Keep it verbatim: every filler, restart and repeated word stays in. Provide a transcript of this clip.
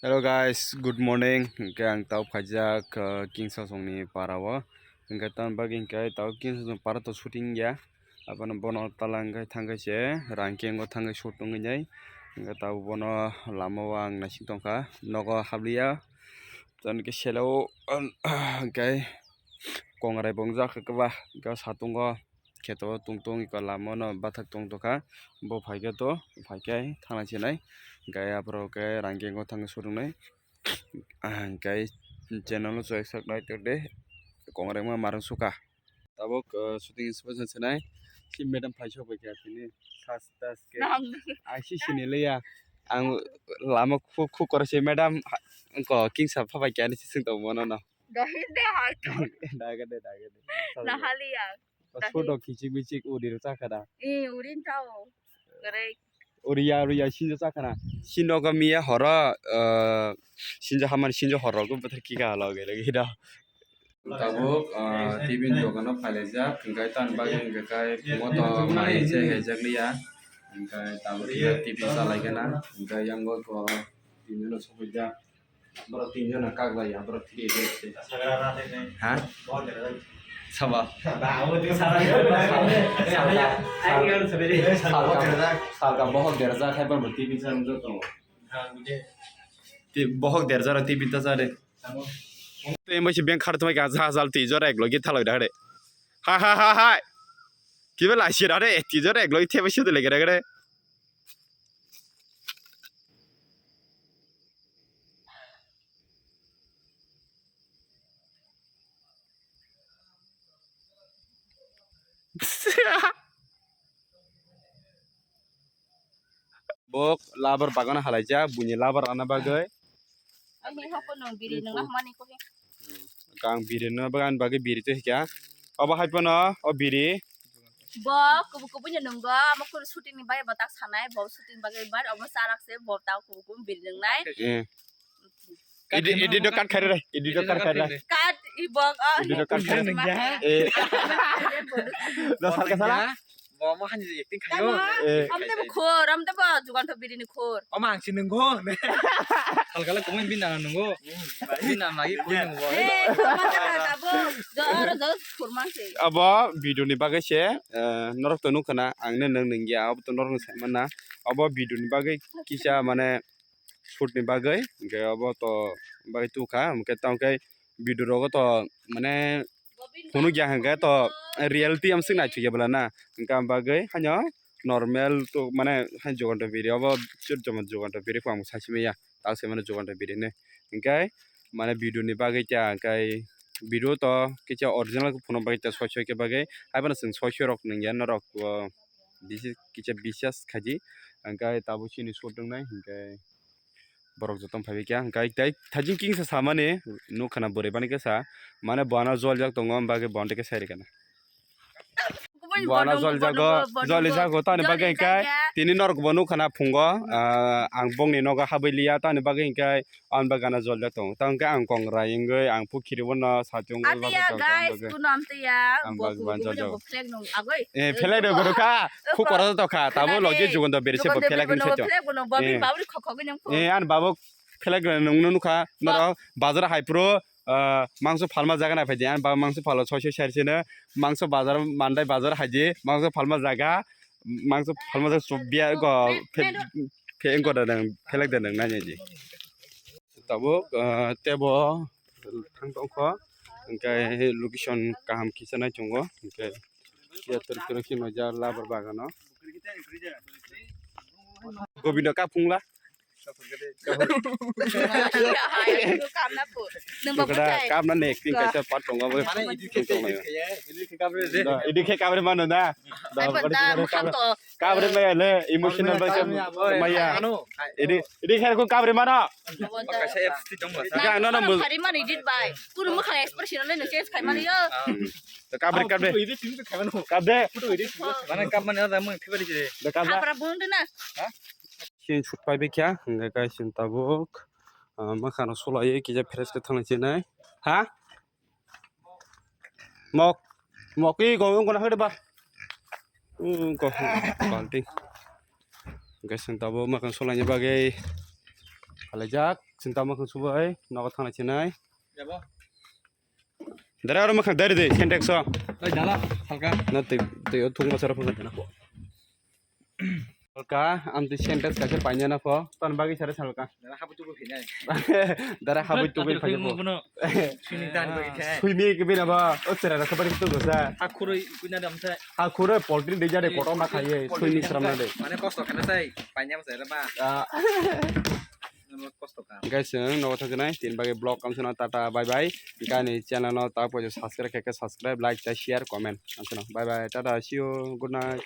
Hello guys, good morning. Hingke ang tau phaijak, uh, Kingsasongni para o. Hingke tamni bagwi hingke tau Kingsasong para to shooting ya. Abono bono tala hingke thangke se rangkeng o thangke shoot tongwi nai. Hingke tau bono lama o ang naising tongkha. Nogo habliya. Toni ke selo hingke kongrai bongjak khe keba hingke satungo. Kheto tongtong iko lama no bathak tongtokha, bo phaikhe to phaikhe thangna sinai, hingke aphuru khe rangkeng o thangwi shooting nai, hingke channel o chwngsak nai tongde, kongrai ma marang sukha. Tabuk, uh, shooting inspection sinai, si madam phai sok bai kha tini, sas tas khe, Nang. Ai si sini liya, ang lama khu khu kora se madam, ko Kingsa pha bai kha ni si sing tong bono no. Dahil de hai to. Daga de, daga de. Nahali ya. Sodo kichik bichik uri ro chakha da. Eh, urin tao. Gare. Uri ya, uri ya, sinjo chakha na. Sino ga miya horo, eh, sinjo haman sinjo horo go betar kika lo gele gida. Tabuk, eh, T V ni dogano phailaijak, hingke tan bagwi hingke kai moto mai se hejak liya. Hingke tabuk kisa T V chalaigana, hingke yango ko T V no sokojak. Borok tinjon no kak lai ya, borok three eight eight se. Ha? Saba. Salka, salka bohok derajak hai borok T V channel joto. Ti bohok derajak T V ta chade. Te mo si bank khar thumai ka jahaj al twi jora ek logi thaloi da re. Ha ha ha ha. Kibe lai sira re, twi jora ek logi thebe shu de le gere gere. Bok labar bagano halaijak, buini labar ana bagwi. Ang bini hokon nung biri nung nahmani ko he. Kang biri no bagwi ani bagwi biri to hika. Obo hai pono o biri. Bo kubu kubu ni nunggo, amo kuru shooting ni bai bo tak sanai, bo shooting bagwi bar, omo charak se bo tak kubu kubu biri nung nai. Eh. Edi, edi do cut khaire re, edi do cut khaire re. Cut i bok, oh. Edi do cut khaire. Eh. Do salka sala. Bo mo hani acting khayo. Eh. Am te bo khor, am te bo jugan to biri ni khor. Omo ang si nunggo. Salka le kumun bin na nunggo. Bin na magi kumun nunggo. Eh, khor ma ta ka bo. Do aro do khor ma se. Abo video ni bagwi se, eh, norok to nukha na, ang ne nung nungya, abo to norok sai man na. Abo video ni bagwi kisa mane shoot ni bagwi, hingke obo to bagwi tukha, hingke tamo khe video rogo to mane phunukya hingke to reality amswk naithokya bwla na, hingke am bagwi haino normal to mane hai juganto biri obo chwrwngma juganto biri phano sachimaya, tak se mane juganto biri hinwi, hingke mane video ni bagwi kya hingke video to kisa original phunuk bagwi kya soi soi khe bagwi, hai phano chwng soi soi rok nungya norok, o, bisi kisa bisas khaidi, hingke tabuk chini shoot wngnai hingke. Borok joto phaibai kha, hingke tei thajin kingsa samani nukha na bwrwi bani khe sa, mane bo ano joljak tongo, am bagwi bo ano tei khe sai rwkha na. Bo ano joljak go, jolijak go, tamni bagwi hingke tini norok bo nukha na phungo, ah, ang bongni nogo habwi liya, tamni bagwi hingke ang bagwi ano joljak tongo, tamo hingke ang kongrai wngwi ang pukhiri bono satung. Atiya guys, kuno amtiya, ang bo bagwi bo joljak bo go. Flag nung agoi. Eh, flag rok goro kha, khu kora to kha, tabo logi jugon do beri se bo flag ni saito. Flag bono bo bini babri khok khok nung. Eh, an babo flag rok nung nukha, norok bazar hai phuru, ah, mangso phalma jaga nai phaidi, an babo mangso phalo soi soi sari sino, mangso bazar mandai bazar haidi, mangso phalma jaga, mangso phalma jaga chobya go phe, phe, go da nang, flag da nang nai di. Tabuk, ah, tebo thang tongkho, hingke location kaham kisa nai chungo, hingke yatur kiro khe no ja labar bagano. Gobindo kaphungla. Nung ba bwthai. Kapna ne acting kaisa part tongo. Mane edit khe, edit khe, edit khe kabre de. Edit khe kabre mano na. Ai, panta, mukhan to. Kabre maya le, emotional ba khe maya. Edi, edi khe ko kabre mano. Kaisa apps ti tong ba. Ga no no mul. Hari mani edit bai. Kunu mukha expression le no change khai mani yo. To kabre kabre. Kap de. Mana kap mani ada mung khiba di je. Da kap da. Abra bung de na. Sin sut pai bikya, hingke kai sin tabuk. Mukha no sulai kisa fresh khe thang chinai. Ha? Mok, mok i gong gong na hede ba. Gong balti. Guys, ang tabo makan solanya bagwi. Halajak. Chinta mwkhang subai, nogo thangna chinai. Yabo. Dara aro mwkhang dari de, Sentex o. Oi, dala, salka. Na twi, twi o thung masara phang dana. Salka, am twi Sentex kaisa paina na pho, ton bagwi sare salka. Dara habwi tubui phinai. Dara habwi tubui phai pho. Swimming dan bagwi khe. Swimming ke bina ba, o chera rakha bari tu gosa. Ha khurui kuina dam sai. Ha khurui poultry de jare kotor na khaiye, swimming sramna de. Mane kosto khana sai, paina masai ra ba. Ah. Kosto ka. Guys, ang nogo thangsinai, tin bagwi vlog kamsano tata bye bye. Gani channel no ta pojo subscribe khe subscribe, like, share, comment. Kamsano bye bye, tata, see you, good night.